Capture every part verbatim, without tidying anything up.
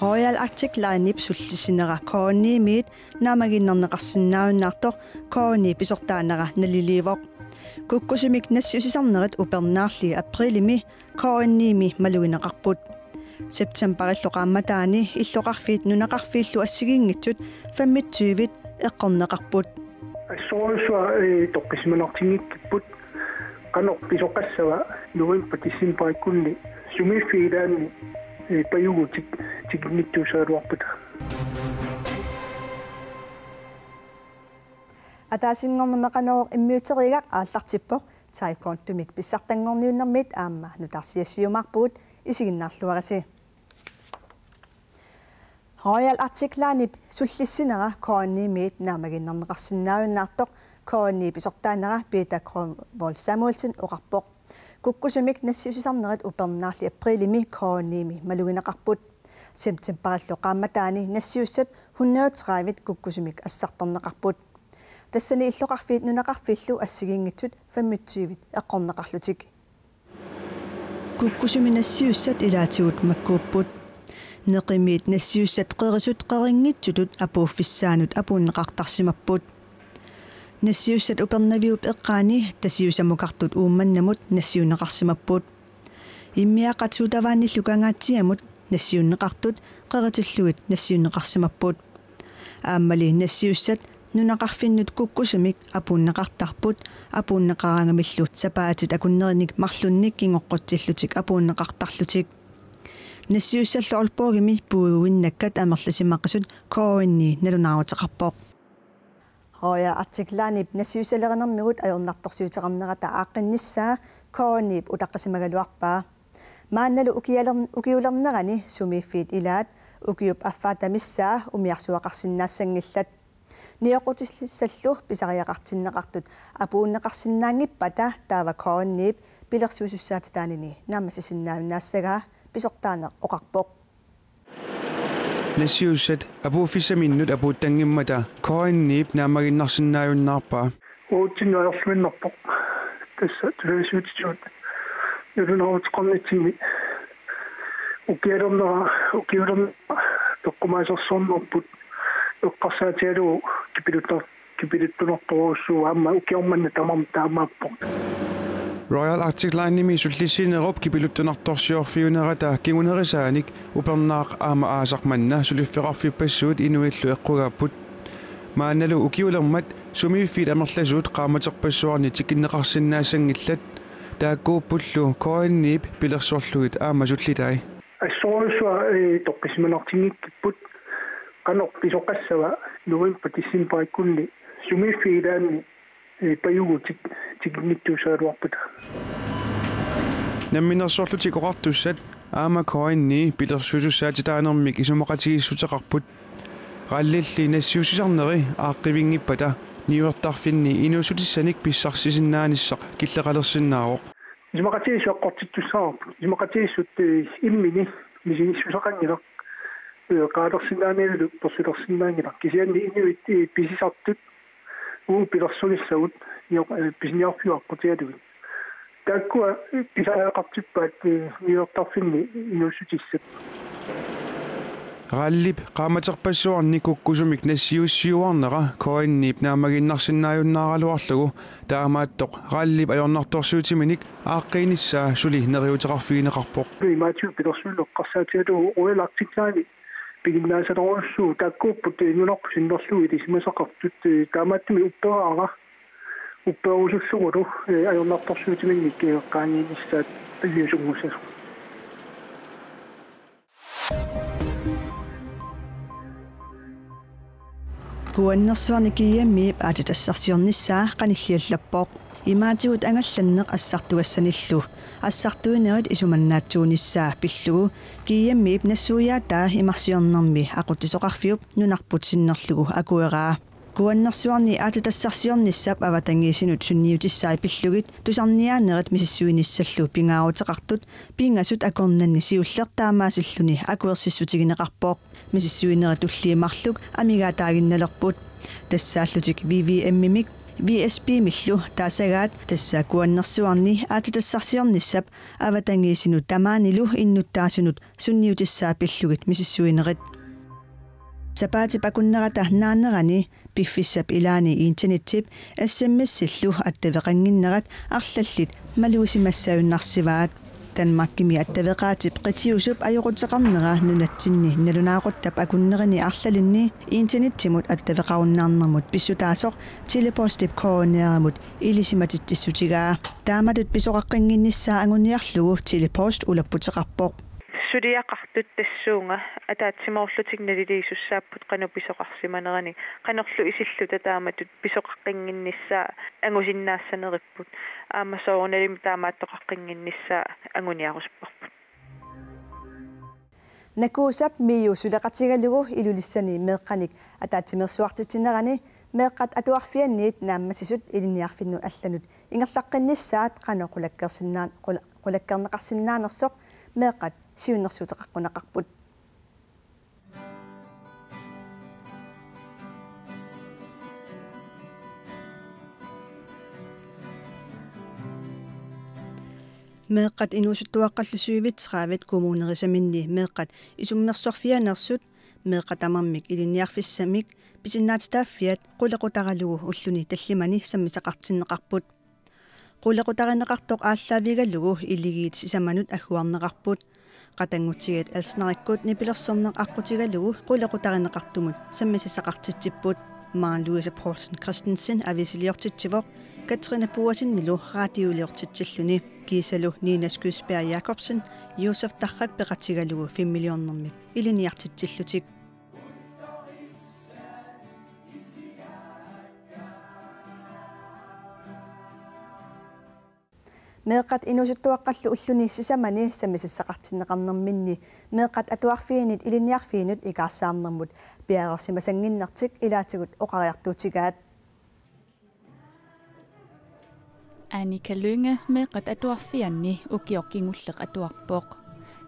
Royal Arctic Line-ip sullissinera K N I-miit naammaginnarneqarsinnaajunnaartoq K N I pisortaanera naliliivoq. Kukkusumik nassiussisarnerit upernaarli aprilimi K N I-mi malugineqarput. Septemberillu qaammataani illoqarfiit nunaqarfiillu assigiinngitsut femogtyve eqqorneqarput. Assorujussuaq, ee, toqqissisimanartinngikkipput. Qanoq pisoqassava november decemberikkunni sumiiffiit ilaanni, ee, pajugutik tikinngitsuussagaluarpata. Ataasinngornermi Qanorooq immiuteriigaq aallartippoq. Taikondomik pissartanngorniunnermiit aamma nutaarsiassiumaarpugut, isiginnaarluarisi. Royal Arctic Line-ip sullissinera K N I-miit naammaginnarneqarsinnaajunnaartoq K N I pisortaanera Peter Kronvold Samuelsen oqarpoq. Kukkusumik nassiussisarnerit upernaarli aprilimi K N I-mi malugineqarput. Septemberillu qaammataani nassiussat hundrede tredive kukkusumik assartorneqarput. Tassani illoqarfiit nunaqarfiillu assigiinngitsut femogtyve eqqorneqarlutik. Kukkusumi nassiussat ilaatigut makkuupput. Neqimiit nassiussat qerisut qerinngitsutut apuuffissaanut apuunneqartarsimapput. Nassiussat Upernaviup eqqaani Tasiusamukartut Uummannamut nassiunneqarsimapput. Immiaqqat Sutavaanillu Kangaatsiamut nassiunneqartut qeritillugit nassiunneqarsimapput. Aammali nassiussat nunaqarfinnut kukkusumik apuunneqartarput, apuunneqaraangamillu sapaatit akunnerinik marlunnik kingoqqutsillutik apuunneqartarlutik. Nassiussallu Aalborgimi puiguinnakkat amerlasimaqisut K N I nalunaaruteqarpoq. Royal Arctic Line-ip nassiussalerinermigut ajornartorsiuteqarnerata aaqqinnissaa K N I-p utaqqisimagaluarpaa. Maannalu ukialer-, ukiulernerani sumiiffiit ilaat ukiup affaata missaa umiarsuaqarsinnaassanngillat. Nioqqutissallu pisariaqartinneqartut apuunneqarsinnaanngippata taava K N I-p pilersuisussaatitaanini naammassisinnaajunnaassagaa pisortaaneq oqarpoq. Nassiussat apuuffissaminnut apuuttanngimmata K N I-p naammaginnarsinnaajunnaarpaa. Uatsinnut ajorluinnarpoq. Tassa tusagassiuutitigut nalunaaruteqarnitsinni ukialernera, ukiulernera peqqumaasersornerput eqqarsaatigalugu kipiluttar-, kipiluttunartorujussuuvoq, aamma ukioq manna tamarmi taamaappoq. Royal Arctic Line-imi sullissinerup kipiluttunartorsiorfiunerata kingunerisaanik upernaaq aamma aasaq manna suliffeqarfippassuit inuillu eqqugaapput. Maannalu ukiulermat sumiiffiit amerlasuut qaammaterpassuarni tikinneqarsinnaassanngillat, taakkuuppullu K N I-p pilersorlugit aamma sullitai. Assorujussuaq, ee, toqqissisimanartinngikkipput. Qanoq pisoqassava november decemberikkunni sumiiffiit ilaanni, ee, pajugutik tikinngitsuussagaluarpata. Namminersorlutik Oqartussat aamma K N I pilersuisussaatitaanermik isumaqatigiissuteqarput. RAL-illi nassiussisarneri aaqqivinngippata niuertarfinni inuussutissanik pissarsisinnaanissaq killeqalersinnaavoq. Isumaqatigiissut eqqortittussaavarput. Isumaqatigiissut, ee, immini misigissuseqanngilaq, ee, qaalersinnaanialu persulersinnaanngilaq. Kisianni inuit, ee, pisisartut uagut pilersugissagut nio-, ee, pisiniarfiuaqqutigalugit. Taakkua pisariaqartippaat, ee, niuertarfinni inuussutissat. RAL-ip qaammaterpassuarni kukkusumik nassiussiuarnera K N I-p naammaginnarsinnaajunnaaraluarlugu, taamaattoq RAL-ip ajornartorsiutiminik aaqqiinissaa suli neriuuteqarfigineqarpoq. Imaatigut pilersuineq eqqarsaatigalugu Royal Arctic Line piginnaassanerujussuuvoq, taakkuupput nunarput sinnerlugit isumasaqartut, ee, taamaattumik upperaara, upperusullugulu, ee, ajornartorsiutiminnik, ee, qaangiinissaat piliusunngussasoq. Kuannersuarni G M-ip aatsitassarsiornissaa qanilliallappoq. Imaatigut angallanneq assartugassanillu assartuinerit isumannaatsuunissaa pillugu G M-ip nassuiaataa imarsiornermi aqutsisoqarfiup nunarput sinnerlugu akueraa. Kuannersuarni aatsitassarsiornissap avatangiisinut sunniutissai pillugit tusarniaanerit misissuinissallu pingaaruteqartut pingasut akornanni siulleq taamaasilluni akuersissutigineqarpoq. Misissuinerit tulliit marluk amigaataaginnalerput. Tassaallutik V V M-imik V S P-millu taasagaat, tassa kuannersuarni aatsitassarsiornissap avatangiisinut tamaanilu innuttaasunut sunniutissaa pillugit misissuinerit. Sapaatip akunnerata naanerani piffissap ilaani internettip S M S-illu attaveqannginnerat arlallit malugisimasuinnarsivaat. Danmarkimi attaveqaatip qitiusup ajoquteqarnera nunatsinni nalunaaquttap akunnerini arlalinni internettimut attaveqarunnaarnermut pissutaasoq Tele-Postip K N R-imut ilisimatitsissutigaa. Taamatut pisoqaqqinnginnissaa anguniarlugu Tele-Post ulapputeqarpoq. Suliaqartut tassuuna ataatsimoorlutik naliliisussaapput qanoq pisoqarsimanerani, qanorlu isilluta taamatut pisoqaqqinnginnissaa angusinnaassaneripput, aamma soorunalimi taamaattoqaqqinnginnissaa anguniarusupparput. Nakuusap MIO suleqatigalugu Ilulissani meeqqanik ataatsimeersuartitsinerani meeqqat atuarfianniit naammassisut ilinniarfinnut allanut ingerlaqqinnissaat qanoq qulakkeersinnaan-, qula-, qulakkeerneqarsinnaanersoq meeqqat siunnersuuteqaqquneqarput. Meeqqat inuusuttuaqqallu syvogtredive kommunerisaminni meeqqat isummersorfianeersut, meeqqat tamarmik ilinniarfissamik pisinnaatitaaffiat qulequtaralugu ulluni tallimani sammisaqartinneqarput. Qulequtarineqartoq aallaavigalugu iligiit sisamanut agguarneqarput. Qatanngutigiit Alsnarikkut nipilersorneq aqqutigalugu qulequtarineqartumut sammisassaqartitsipput. Maren Louise Poulsen Christensen aviisiliortitsivoq, Katrine Boassenilu radioliortitsilluni, kiisalu Nina Skysberg Jacobsen, Josef Tarrak peqatigalugu fem millionermik ilinniartitsillutik. Meeqqat inuusuttuaqqallu ulluni sisamani sammisassaqartinneqarnerminni meeqqat atuarfiannit ilinniarfiinut ikaarsaarnermut piareersimasannginnertik ilaatigut oqariartuutigaat. Annika Lynge meeqqat atuarfianni ukioq kingulleq atuarpoq.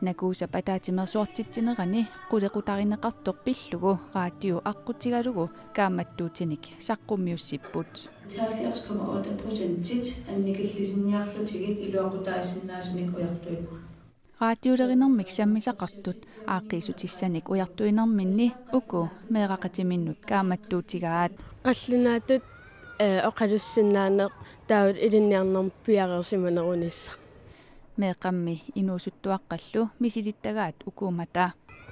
Nakuusap ataatsimeersuartitsinerani qulequtarineqartoq pillugu radio aqqutigalugu kaammattuutinik saqqummiussipput. Halvfjerds komma otte procentit annikillisinniarlutigit iluaqutaasinnaasunik ujartuipput. Radiolerinermik sammisaqartut aaqqiissutissanik ujartuinerminni uku meeraqatiminnut kaammattuutigaat. Qallunaatut, eh, oqalussinnaaneq taava ilinniarnermut piareersimanerunissaq. Meeqqammi inuusuttuaqqallu misilittagaat ukuummata.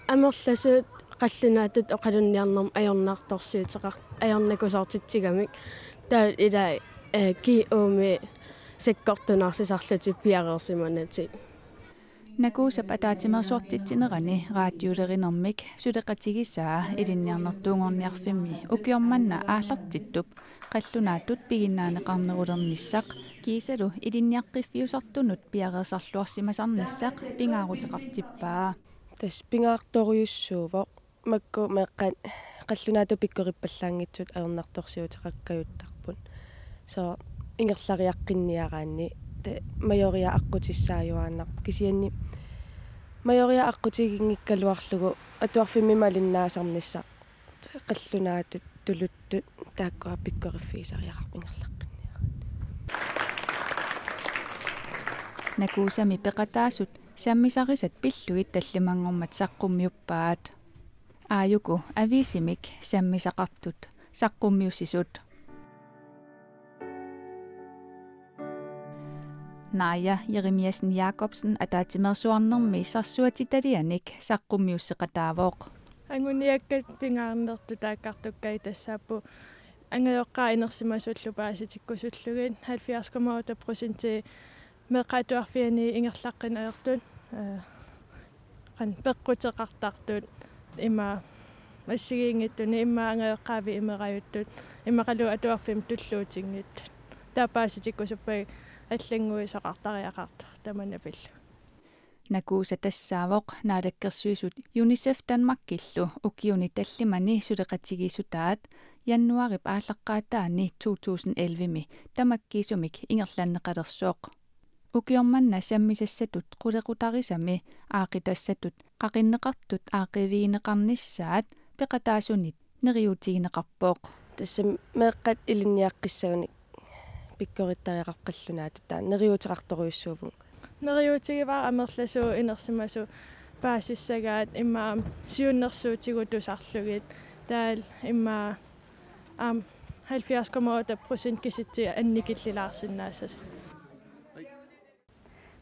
Amerlasuut qallunaatut oqalunniarnermut ajornartorsiuteqar-, ajornakusoortitsigamik taava ilaa, eh, G O-mi sakkortunaarsisarlutik piareersimanatik. Nakuusap ataatsimeersuartitsinerani radiolerinermik suleqatigisaa Ilinniarnertuunngorniarfimmi ukioq manna aallartittup qallunaatut piginnaaneqarnerulernissaq kiisalu ilinniaqqiffiusartunut piareersarluarsimasarnissaq pingaaruteqartippaa. Tassa pingaartorujussuuvoq. Makku meeqqat qallunaatut pikkorippallaanngitsut ajornartorsiuteqakkajuttarput. Soorlu ingerlariaqqinniaraanni ta-, Majoria aqqutissaajuaannarpoq, kisianni Majoria aqqutiginngikkaluarlugu atuarfimmi malinnaasarnissaq qallunaatut tuluttut taakkua pikkoriffigisariaqarput ingerlaqqinniaraanni. Nakuusami peqataasut sammisarisat pillugit tallimanngormat saqqummiuppaat. Aajuku aviisimik sammisaqartut saqqummiussisut. Naaja Jeremiassen Jacobsen ataatsimeersuarnermi sarsuatitalianik saqqummiusseqataavoq. Anguniakkat pingaarnertut taakkartukkatit tassaapput angajoqqaat inersimasullu paasitikkusullugit, halvfjerds komma otte procenti meeqqat atuarfianni ingerlaqqinneq ajortut, eh, qanoq peqquteqartartut, ima assigiinngitsunik, ima angajoqqaavi imerajuttut, immaqalu atuarfimmut tulluutinngitsut. Taava paasitikkusuppagu allannguisoqartariaqartoq tamanna pillugu. Nakuusa tassaavoq Naalakkersuisut UNICEF Danmarkillu ukiuni tallimani suleqatigiissutaat januaarip aallaqqaataani to tusind elleve-mi tamakkiisumik ingerlanneqalersoq. Ukioq manna sammisassatut qulequtarisami aaqqitassatut qaqinneqartut aaqqiivigineqarnissaat peqataasunit neriuutigineqarpoq. Tassa meeqqat ilinniaqqissagunik pikkorittariaqarput qallunaatut, taanna neriuuteqartorujussuuvugut. Neriuutigivara amerlasuut inersimasut paasissagaat, immaqa aamma siunnersuutigut tusarlugit, taavalu immaqa aamma halvfjerds komma otte procent kisitsisit annikillilaarsinnaassasoq.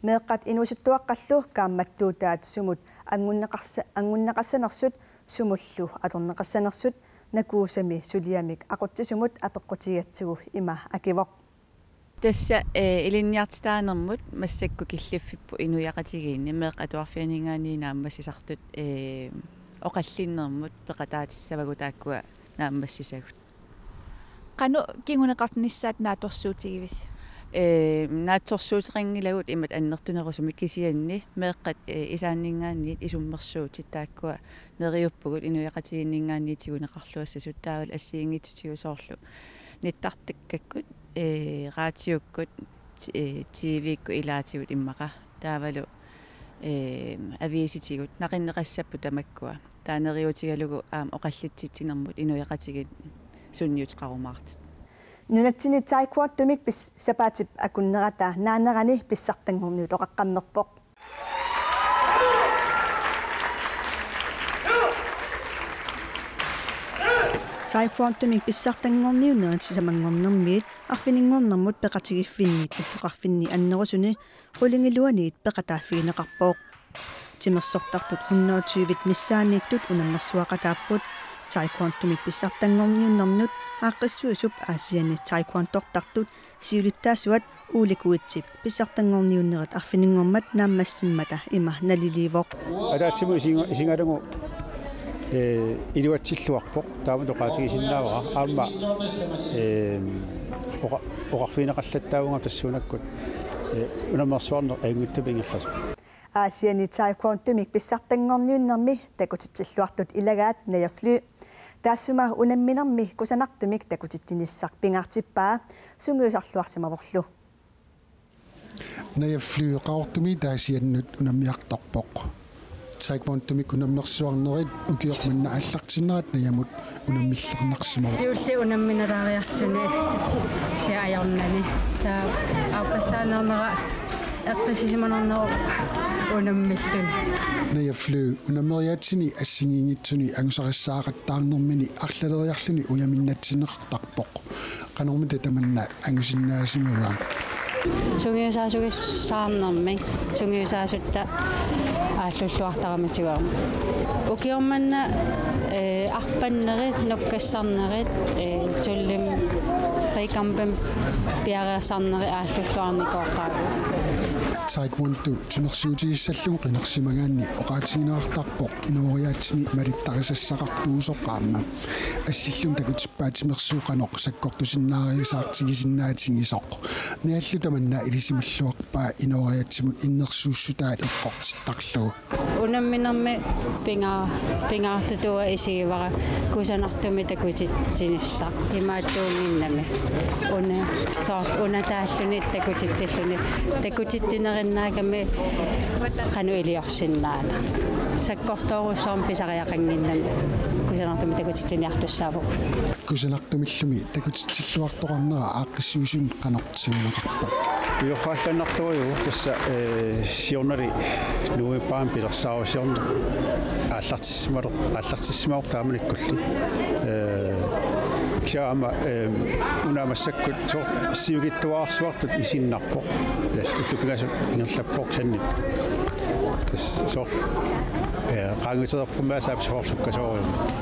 Meeqqat inuusuttuaqqallu kaammattuutaat sumut angunneqarsa-, angunneqassanersut sumullu atorneqassanersut Nakuusami suliamik aqutsisumut apeqqutigatsigu ima akivoq. Tassa, eh, ilinniartitaanermut massakkut killiffipput inuiaqatigiinni meeqqat atuarfianinngaanniit naammassisartut, eh, oqallinnermut peqataatissavagut taakkua naammassisagut. Qanoq kinguneqarnissaat naatsorsuutigivisi? Eh, naatsorsuuteqanngilagut imatut annertunerusumik, kisianni meeqqat, eh, isaanninngaanniit isummersuutit taakkua neriuppugut inuiaqatigiinninngaanniit tiguneqarluassasut, taavalu assigiinngitsutigut soorlu nittartakkakkut, eh, raatiukkut, t-, eh, T V-kkut ilaatigut immaqa, taavalu, eh, aviisitigut naqinneqassapput tamakkua. Taava neriuutigalugu aamma oqallitsitsinermut inuiaqatigiit sunniuteqarumaartut. Nunatsinni taekwondomik pis-, sapaatip akunnerata naanerani pissartanngorniutoqaqqammerpoq. Taekwondomik pissartanngorniunnerit sisamanngornermiit arfininngornermut peqatigiiffinni illoqarfinni annerusuni qulingiluaniit peqataaffigineqarpoq. Timersortartut hundrede tyve missaanniittut unammersuaqataapput. Taekwondomik pissartanngorniunnernut aaqqissuisup Aasianni taekwondortartut siulittaasuat Ole Kuitsip pissartanngorniunnerit arfininngormat naammassimmata ima naliliivoq. Ataatsimut isinga-, isingalugu, eh, iluatsilluarpoq, taamatut oqaatigisinnaavara. Aamma, eh, oqa-, oqarfigineqallattaavunga tassuunakkut, eh, unammersuarneq ajunngitsumik ingerlasoq. Aasianni taekwondomik pissartanngorniunnermi takutitsilluartut ilagaat Naja Fly. Taassuma unamminermi kusanartumik takutitsinissaq pingaartippaa sungiusarluarsimavorlu. Naja Fly Qaqortumiit Aasiannut unammiartorpoq. Taekwondomik unammersuarnerit ukioq manna aallartinnerat Najamut unammillernarsimavoq. Siulleq unamminalaariarluni kisianni ajornani. Taava aappassaanernera eqqissisimanarneruvoq unammilluni. Naja Fly unammeriaatsini assigiinngitsuni angusarissaaqattaarnermini arlaleriarluni ujaminnatsineqartarpoq. Qanormita tamanna angusinnaasimava? Sungiusaasugissaarnermik, sungiusaasutta aallulluartaramatigu aamma. Ukioq manna, eh, arpannerit, nukkassarnerit, eh, tullimmik frikampimik piareersarnerit aallulluarnikooqaagut. Taekwondo timersuutigissallugu qinersimagaanni oqaatigineqartarpoq inooriaatsimi malittarisassaqartuusoq aamma. Assillumi takutippaat timersuut qanoq sakkortusinnaariasaartigisinnaatigisoq. Naallu tamanna ilisimalluarpaa inooriaatsimut innersuussutaat eqqortittarlugu. Unamminermi pinga-, pingaartutut isigivara kusanartumik takutitsinissaq imaattuunnginnami. Una, soorlu una taalluni takutitsilluni. Takutitsinerinnaagami qanoq iliorsinnaanera. Sakkortoorujussuarmik pisariaqannginnami kusanartumik takutitsiniartussaavugut. Kusanartumillumi takutitsilluartoqarnera aaqqissuisunut qanoq tiguneqarpa? Ujoqqaallannartuujuvoq tassa, eh, siornali novembarimi pilersaarusiorneq aallartissimavoq, aallartissimavoq taamanikkulli. Eh, kisianni aamma, eh, una massakkut soorlu sivikitsuararsuartut misinnarpoq. Tassa ullut pingasut ingerlappoq sannit. Tassa soorlu, eh, qaangiutereerpummi aasap soorlu sukkasoorujussuarmik.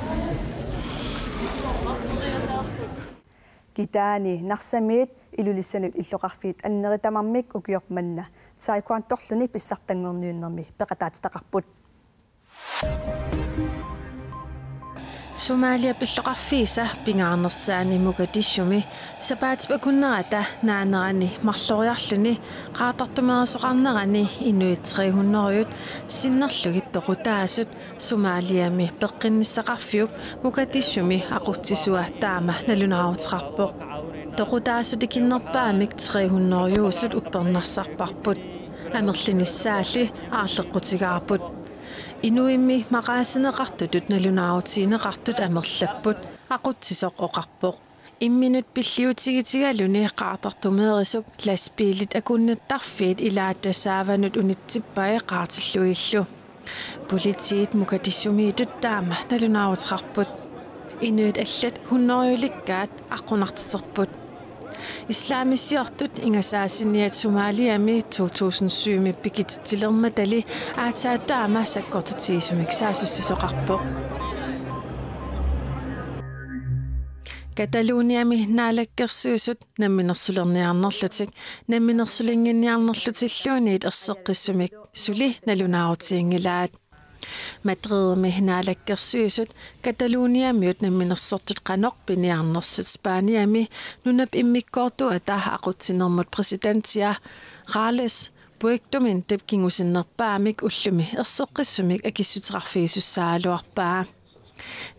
Kitaani Narsamiit Ilulissanut illoqarfiit annerit tamarmik ukioq manna taekwondorluni pissartanngorniunnermi peqataatitaqarput. Somaliap illoqarfiisa pingaarnersaani Mogadishumi sapaatip akunnerata naanerani marloriarluni qaartartumeersoqarnerani inuit tre hundrede sinnerlugit toqutaasut Somaliami peqqinnissaqarfiup Mogadishumi aqutsisua taama nalunaaruteqarpoq. Toqutaasut ikinnerpaamik tre hundrede uppernarsarparput. Amerlinissaalli aarleqqutigaarput. Inuimmi maqaasineqartutut nalunaarutigineqartut amerlapput. aqutsisoq oqarpoq. Imminut pilliutigitigaluni qaartartumeerisup lastbiilit akunnattarfiit ilaata saavanut unitsippai qaartillugillu. Politiit Mogadishumiitut taama nalunaaruteqarput. Inuit allat hunnorujulikkaat aqqunartiterput. Islamissiortut ingasaasiniat Somaliami to tusind syv-mi pikititsilermatali aatsaat taama sakkortutigisumik saassussisoqarpoq. Cataloniami naalakkersuisut namminersulerniarnerlutik namminersulinnginniarnerlutilluunniit erseqqissumik suli nalunaarutiginngilaat. Madridimi naalakkersuisut Cataloniamiut namminersortut qanoq piniarnersut Spaniami nunap immikkoortuata aqutsinermut præsidentia Carles Puigdemont kingusinnerpaamik ullumi erseqqissumik akissuteqarfigisussagaluarpaa.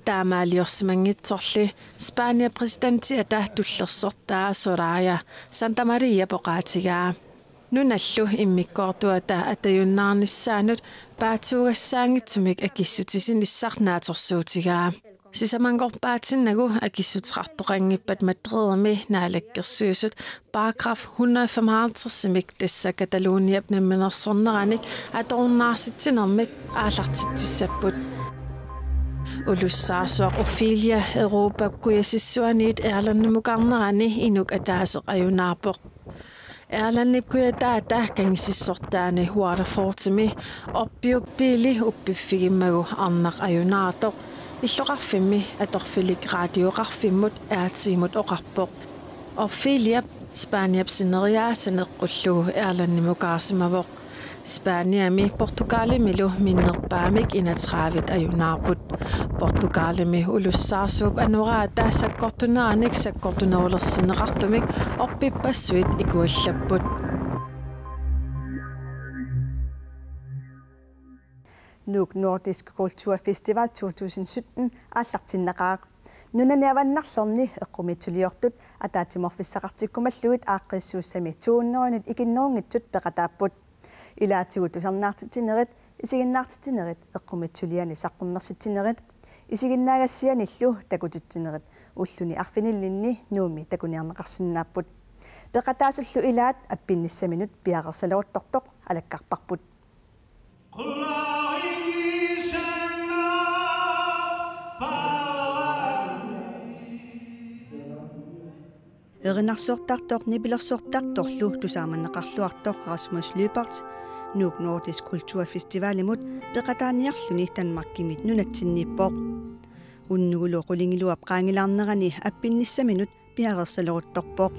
Taamaaliorsimanngitsorli Spaniap præsidentiata tullersortaa Soraya Santamaría oqaatigaa. Nunallu immikkoortuata atajunnaarnissaanut paatsuugassaanngitsumik akissutisinissaq naatsorsuutigaa. Sisamanngorpaatinnagu akissuteqartoqanngippat Madridimi naalakkersuisut paragraf hundrede og femoghalvtreds-imik, tassa Cataloniap namminersorneranik atorunnaarsitsinermik, aallartitsissapput. Ulussaarsuaq Ophelia Europap kujasissuaniit Irlandimukarnerani inuk ataaseq ajunaarpoq. Irlandip kujataata kangisissortaani Waterfordimi orpiup biili uppiffigimmagu arnaq ajunaartoq illoqarfimmi atorfilik radioqarfimmut R T-mut oqarpoq. Opheliap Spaniap sineriaa saneqqullugu Irlandimukaarsimavoq. Spaniami Portugalimilu minnerpaamik enogtredive ajunaarput. Portugalimi ulussaarsuup anoraata sakkortuneranik sakkortunerulersinneqartumik orpippassuit ikuallapput. Nuuk Nordisk Kulturfestival to tusind sytten aallartinnaqaaq. Nunani avannarlerni eqqumiitsuliortut ataatsimoorfissaqartikkumallugit aaqqissuussami to hundredenit ikinnerunngitsut peqataapput. Ilaatigut tusarnaartitsinerit, isiginnaartitsinerit, eqqumiitsuliani saqqummersitsinerit, isiginnaagassianillu takutitsinerit ulluni arfinillinni Nuummi takuniarneqarsinnaapput. Peqataasullu ilaat appinnissaminut piareersaleruttortoq alakkarparput. Erinarsortartoq nipilersortartorlu tusaamanneqarluartoq Rasmus Lyberth Nuuk Nordisk Kulturfestivalimut peqataaniarluni Danmarkimit nunatsinniippoq. Unnugulu qulingiluap qaangilaarnerani appinnissaminut piareersaleruttorpoq.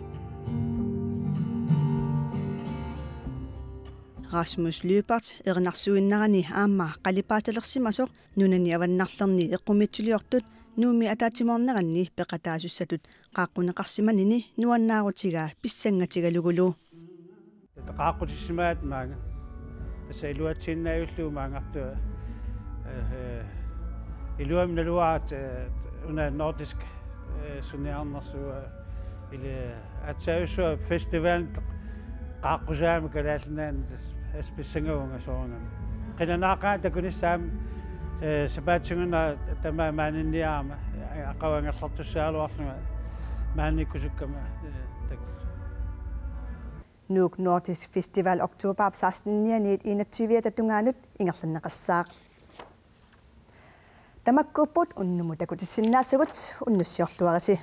Rasmus Lyberth erinarsuinnarani aamma qalipaatalersimasoq nunani avannarlerni eqqumiitsuliortut Nuummi ataatsimoorneranni peqataasussatut qaaqquneqarsimanini nuannaarutigaa pissangatigalugulu. Qaaqqutissimagaat maanga. Tassa iluatsiinnarlugu maangartua. Eh, eh, iluamik naluara, eh, una nordisk, eh, suniarnersuaq, eh, ili aatsaat festival qaaqqusaamik Kalaallit Nunaanni, tassa pissangavunga soorunami. Qilanaaqaaq takunissaa aamma, eh, sapaatip-akunnera tamaat maaniinniarama, eh, aqagu angerlartussaagaluarlunga maaniikkusukkama, eh, tak-. Nuuk Nordisk Festival oktobarip seksten-ianiit enogtyve-ata tungaanut ingerlanneqassaaq. Tamakkuupput unnumut takutissinnaasagut, unnussiorluarisi.